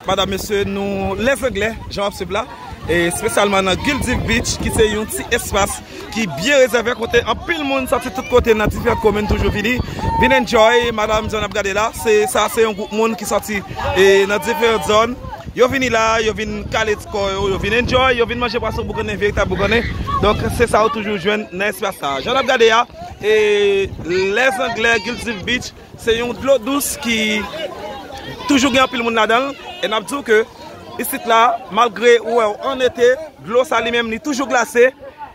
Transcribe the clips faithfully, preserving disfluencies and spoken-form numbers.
Madam, mesye, nou Lèzanglè, jan w ap swiv la, e espesyalman nan Guildive Beach, ki se yon ti espas ki byen rezève, kote anpil moun soti tout kote nan diferan komin toujou vini, vin enjoy. Madam, jan n ap gade la, se, sa se yon gwoup moun ki soti, e, nan diferan zòn. Yo vini la, yo vin kale ti kò yo, yo vin enjoy, yo vin manje pwason boukannen, veritab boukannen. Donk, se sa ou toujou jwenn nan espas sa. Jan n ap gade a, e, Lèzanglè, Guildive Beach, se yon dlo dous ki toujou gen anpil moun ladan l. E n ap di w ke isit la, malgre ou wè w ann ete, dlo sa li menm li toujou glase.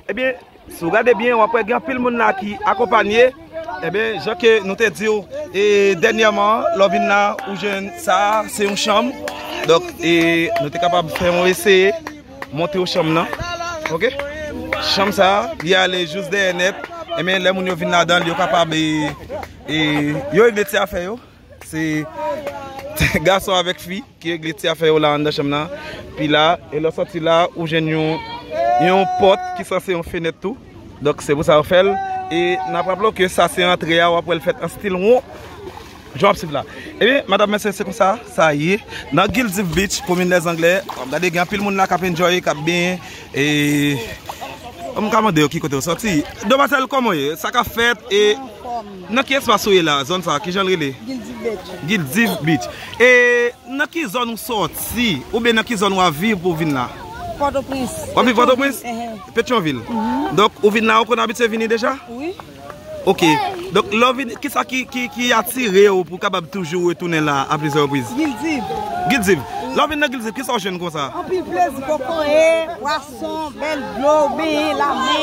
Ebyen, si w gade byen, w ap wè gen anpil moun la ki akonpanye. Ebyen, jan ke nou te di w, e, dènyèman, lè w vin la, ou jwenn sa, se yon chanm. Donk, e, nou te kapab fè yon eseye monte w chanm nan. Oke? Chanm sa, li ale jous dèyè nèt. Ebyen, lè moun yo vin ladan l, yo kapab, e, e, yo regle ti afè yo. Se gason avèk fi ki regle ti afè yo la anndan chanm nan. Pi la, e lè w sòti la, ou jwenn yon, yon pòt ki sanse yon fenèt tou. Donk, se pou sa yo fè l. E n ap raple w ke sa se antre a, w ap wè l fèt an stil won. Jan w ap swiv la. Ebyen, madam, mesye, se konsa sa ye. Nan Guildive Beach, komin Lèzanglè, w ap gade gen anpil moun la k ap enjoy, k ap benyen. E, m ka mande w ki kote w sòti. Demwazèl, kòman w ye? Sa k ap fèt? E, nan ki espas ou ye la? Zòn sa, ki jan l rele? Guildive Beach. Guildive Beach. E, nan ki zòn ou sòti? Oubyen nan ki zòn w ap viv pou w vin la? Pòtoprens. W ap viv Pòtoprens? Petyonvil, ehe. Petyonvil. Mhm. Donk, ou vin la, ou konn abitye vini deja? Wi. Oke. Donk, lè w vin, kisa ki, ki, ki atire w pou w kapab toujou retounen la a plizyè repriz? Guildive. Guildive. Wi. Lè w vin nan Guildive, kisa w jwenn konsa? Anpil plezi, kokoye, pwason, bèl dlo, benyen, lamè.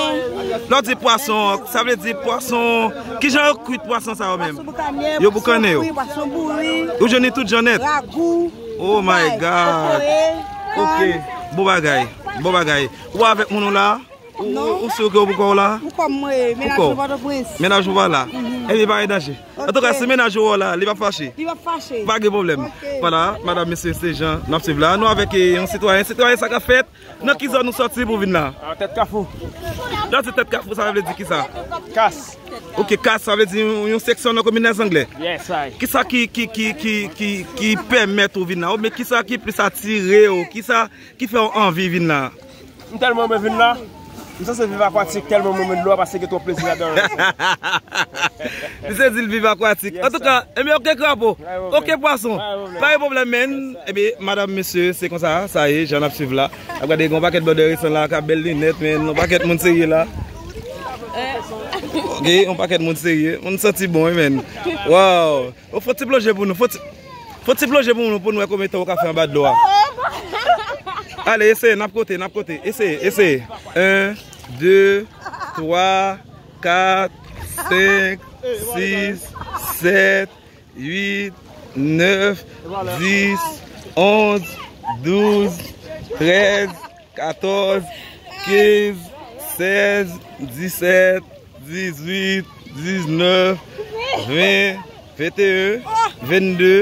Lè w di pwason, sa vle di pwason, kijan yo kwit pwason sa yo menm? Pwason boukannen, yo boukannen yo. Pwason fri, pwason bouri. Ou jwenn li tout jan nèt? Ragou. Oh my God. Kokoye, kòn. Oke. Bon bagay. Bon bagay. Ou avèk moun ou la? Ou, ou, ou si ke ou pou kò w la? Pou kò m, mwen, mennaj mwen Pòtoprens. Mennaj ou pa la? Mhm. Ebyen, pa gen danje. Ok. Antouka, si mennaj ou wè w la, li p ap fache. Li p ap fache. Pa gen pwoblèm. Ok. Vwala, madam, mesye, se jan n ap swiv la. Nou avèk, eh, yon sitwayen. Sitwayen, sa k ap fèt? Nan ki zòn ou sòti pou vin la? Ah, Tèt Kafou. Lè w di Tèt Kafou, sa vle di kisa? Kas. Ok, Kas, sa vle di yon, yon seksyon nan komin Lèzanglè. Yes, I. Kisa ki, ki, ki, ki, ki, ki pèmèt ou vin la? Oubyen kisa ki plis atire w? Kisa ki fè w anvi vin la? M tèlman renmen vin la. M sanse viv akwatik tèlman m renmen dlo a paske gen twòp plezi ladan l. Misye di l viv akwatik. Yes, sir. Antouka, ebyen, oke krapo. Pa gen pwoblèm. Oke pwason. Pa gen pwoblèm. Pa gen pwoblèm, men. Ebyen, madam, mesye, se konsa sa ye, jan n ap swiv la. Ap gade, gen yon pakèt blòdè resan la k ap bèl linèt, men yon pakèt moun serye la. Ok, yon pakèt moun serye. Moun santi bon, wi, men. Waw. Fò ti plonje pou nou. Fò ti, fò ti plonje pou nou, pou nou wè konbyen tan ou ka fè anba dlo a. Ale, eseye, n ap konte, n ap konte. Eseye, eseye. En, de, twa, kat, senk, sis, sèt, uit, nèf, dis, onz, douz, trèz, katòz, kenz, sèz, disèt, dizuit, diznèf, ven, venteyen, vennde,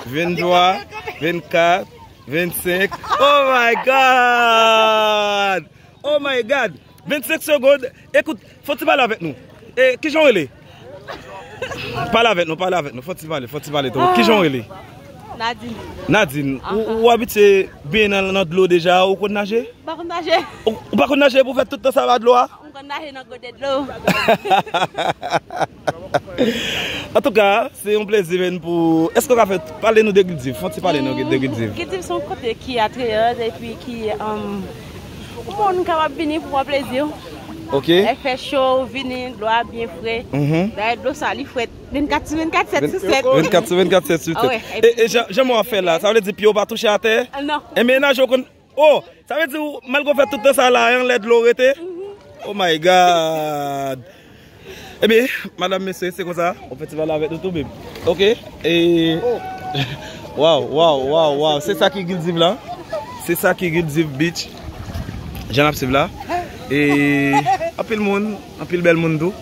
venntwa, vennkat, vennsenk. Oh my God! Oh my God! Vennsenk segonn. Ekout, fò ti pale avèk nou. E, kijan w rele? Pale avèk nou, pale avèk nou. Fò ti pale, fò ti pale tou. Kijan w rele? Nadine. Nadine, ou, ou abitye benyen nan, nan dlo deja, ou konn naje? M pa konn naje. Ou, ou pa konn naje pou fè tout tan sa anba dlo a? M konn naje nan gode dlo. Antouka, se yon plezi, men, pou, èske w ka fè, pale nou de Guildive? Fò ti pale nou de Guildive. Guildive se yon kote ki atrayan epi ki, um, moun kapab vini pou pran plezi w. Ok. Lè fè cho, ou vini, dlo a byen fre. Mhm. Dayè dlo sa, li frèt vennkat sou vennkat, sèt sou sèt. Vennkat sou vennkat, sèt sou sèt. Ah wè. E, e jan, jan w ap fè la, sa vle di pye w pa touche atè? Ah, non. E mennaj ou konn, oh, sa vle di ou, malgre w fè tout tan sa la, anlè dlo w rete? Mhm. Oh my God. Ebyen, madam, mesye, se konsa. Ou fè ti pale avèk nou tou, babe. Ok? E, waw, waw, waw, waw. Se sa ki Guildive la. Se sa ki Guildive Beach. Jan n ap swiv la. E, anpil moun, anpil bèl moun tou.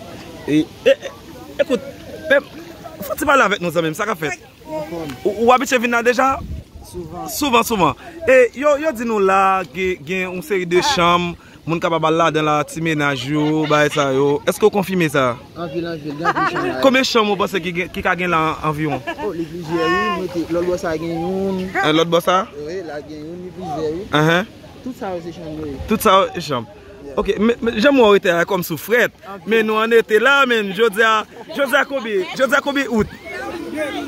E, e, e, ekout, pèp, fò ti pale avèk nou, zanmi m, sa k ap fèt? Ou, ou abitye vin la deja? Souvan. Souvan, souvan. E yo, yo di nou la, gen, gen yon seri de chanm, Moun kapab al ladan la, ti menaj yo, bagay sa yo. Èske w konfime sa? Anpil, anpil, gen anpil chanm la. Konbyen chanm ou panse ki gen, ki ka gen la anviwon? Oh, li plizyè, wi. Mete, lòt bò sa gen youn. Eh, lòt bò sa? Wi, la gen youn, li plizyè, wi. Ahan. Tout sa yo se chanm yo ye. Tout sa yo se chanm. Yeah. Ok, men, men jan mwen rete a kòm sou frèt. Anpil. Men nou an ete la, men jodi a, jodi a konbyen? Jodi a konbyen out?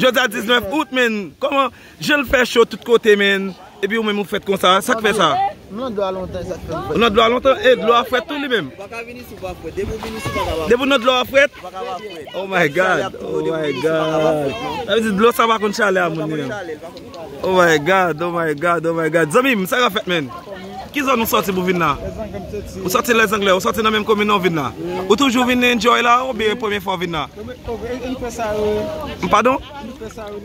Jodi a diznèf out, men kòman jan l fè cho tout kote, men. Epi ou menm ou frèt konsa, sa k fè sa? M nan dlo a lontan, sa k fè m frèt. Ou nan dlo a lontan? E dlo a frèt tou li menm? Ou pa ka vini si w pa frèt. Depi w vini si w pa ka pa frèt. Depi w nan dlo a frèt? Ou pa ka pa frèt. Oh my God, oh my God. Sa vle di dlo sa pa konn chalè a moun li menm. Oh my God, oh my God, oh my God. Zanmi m, sa k ap fèt, men? Ki zòn ou sòti pou vin la? Ou sòti Lèzanglè, ou sòti nan menm komin nan ou vin la? Ou toujou vin enjoy la, oubyen premye fwa w vin la? M padon?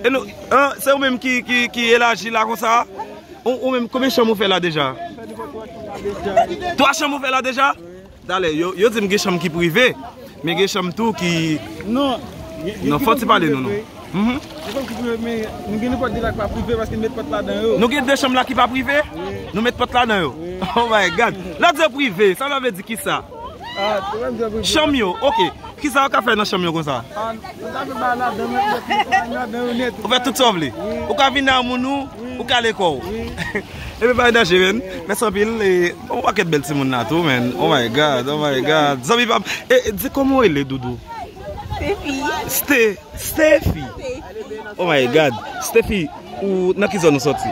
E nou, an, se ou menm ki, ki, ki elaji la konsa? Ou, ou menm, konbyen chanm ou fè la deja? Twa chanm ou fè la deja? Talè, yo, yo di m gen chanm ki prive, men gen chanm tou ki... Non. Non, fò ti pale nou, non. Mhm. Gen chanm ki prive, men nou gen nenpòt de la ki pa prive paske nou met pòt ladan yo. Nou gen de chanm la ki pa prive? Wi. Nou met pòt ladan yo? Wi. Oh my God. Lè w di yo prive, sa vle di ki sa? Ah, se pa m di yo prive. Chanm yo, ok. Ki sa w ka fè nan chanm yo konsa? Ah, nou ta fè bagay ladan, men nou fè tout bagay ladan yo nèt. Ou fè tout sa w vle. Wi. Ou ka vin a moun ou, wi, ou ka lekò w. Wi. Epi bagay danje, men. Mèsi anpil. E, yon pakèt bèl timoun la tou, men. Oh my God, oh my God. Zanmi pa m. E, e, di kòman w rele, Doudou? Steffi. Ste-, Steffi. Steffi. Oh my God. Steffi, ou nan ki zòn ou sòti?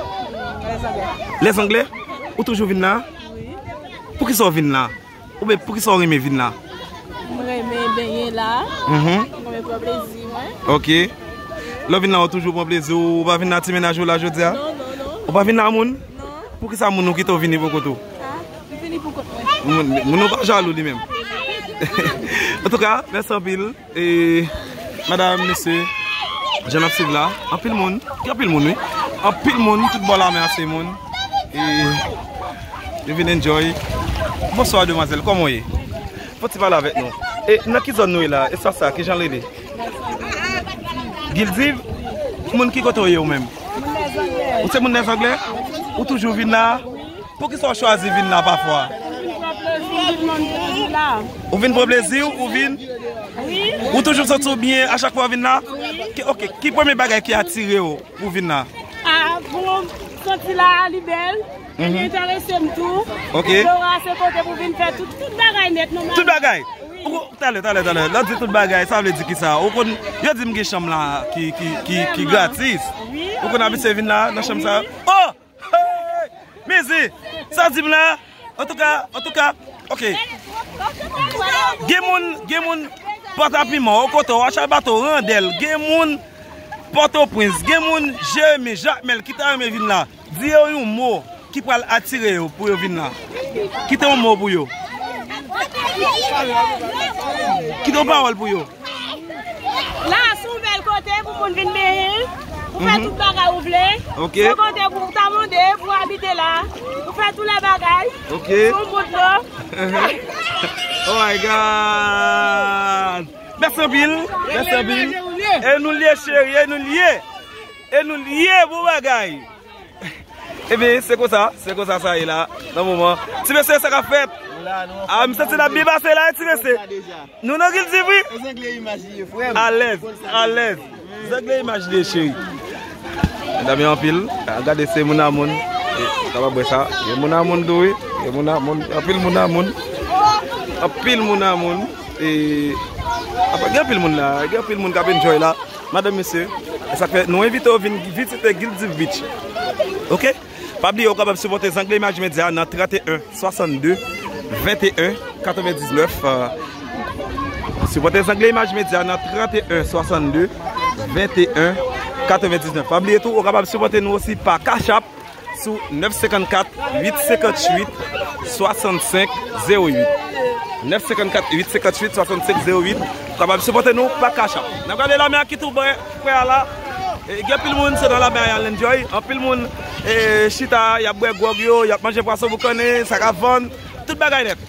Lèzanglè. Lèzanglè? Ou toujou vin la? Wi. Poukisa w vin la? Oubyen poukisa w renmen vin la? M renmen benyen la. Mhm. M renmen pran plezi mwen. Ok. Lè w vin la, ou toujou pran plezi w, ou pa vin la ti menaj ou la jodi a? Non, non, non. Ou pa vin la moun? Non. Poukisa moun ou kite w vini pou kont ou? Ah, m vini pou kont mwen. Moun, moun ou pa jalou li menm. Antouka, mèsi anpil. E, madam, mesye, jan n ap swiv la, anpil moun, gen anpil moun, wi. Anpil moun, tout bò lamè a se moun. E, yo vin enjoy. Bonswa, demwazèl, kòman w ye? Fò ti pale avèk nou. E, nan ki zòn nou ye la? Espas sa, ki jan l rele? Gildiv? Moun ki kote w ye ou menm? Ou se moun Lèzanglè? Ou toujou vin la? Poukisa w chwazi vin la pafwa? Ou vin pran plezi w, ou vin pran plezi w, ou vin... Wi. Ou toujou santi w byen a chak fwa w vin la? Wi. Ki, ok, ki premye bagay ki atire w pou w vin la? Ah, bon, santi la, li bèl. Mhm. Li enterese m tou. Ok. Flora se kote pou vin fè tout, tout bagay nèt, nòmal. Tout bagay? Wi. Ou, talè, talè, talè. Lè w di tout bagay, sa vle di ki sa? Ou konn, yo di m gen chanm la ki, ki, ki, ki gratis. Wi. Ou konn abitye vin la, nan chanm sa? Wi. Oh! Hey! Mezi, sa di m la? Antouka, antouka, ok. Gen moun, gen moun Pòtapiman, Okoto, Wachal Bato, Randèl, gen moun Pòtoprens, gen moun Jeremi, Jakmèl ki ta renmen vin la. Di yo yon mo ki pral atire yo pou yo vin la. Kite yon mo pou yo. Kite yon pawòl pou yo. La, se yon bèl kote pou moun vin benyen, pou fè tout bagay ou vle. Ok. Se yon kote pou w ta mande, pou w abite la, pou fè tout lè bagay. Ok. Se yon bon dlo. Oh my God. Mèsi anpil. Mèsi anpil. E nou l ye, cheri, e nou l ye. E nou l ye, bon bagay. Ebyen, se konsa, se konsa sa ye la, nan moman. Ti mesye, sa k ap fèt? Nou la, nou anfòm. Ah, m santi n ap byen pase la, ti mesye. Nou nan Gildiv, wi. E zangle imaj li ye, frè m. Alèz, alèz. Zangle imaj li ye, cheri. Medam yo anpil. Gade, se moun a moun. E, ou kapab wè sa. Gen moun a moun tou, wi. Gen moun a moun. Anpil moun a moun. Anpil moun a moun. E, apa, gen anpil moun la. Gen anpil moun k ap enjoy la. Madanm, mesye, e sa k fè nou envite w vin vizite Gildiv Beach. Ok? Pa bliye, ou kapab sipòte Zangle Imaj Medya nan trannteyen swasannde venteyen katrevendiznèf. Sipòte Zangle Imaj Medya nan trannteyen swasannde venteyen katrevendiznèf. Pa bliye tou, ou kapab sipòte nou osi pa Cash App sou nèf senkannkat uit senkanntuit swasannsenk zewo uit. Nèf senkannkat uit senkanntuit swasannsenk zewo uit. Ou kapab sipòte nou pa Cash App. N ap gade lamè a ki tou prè, prè a la. E, gen anpil moun, se nan lamè a y al enjoy. Anpil moun, e, chita, y ap bwè gwòg yo, y ap manje pwason boukannen, sa k ap vann. Tout bagay nèt.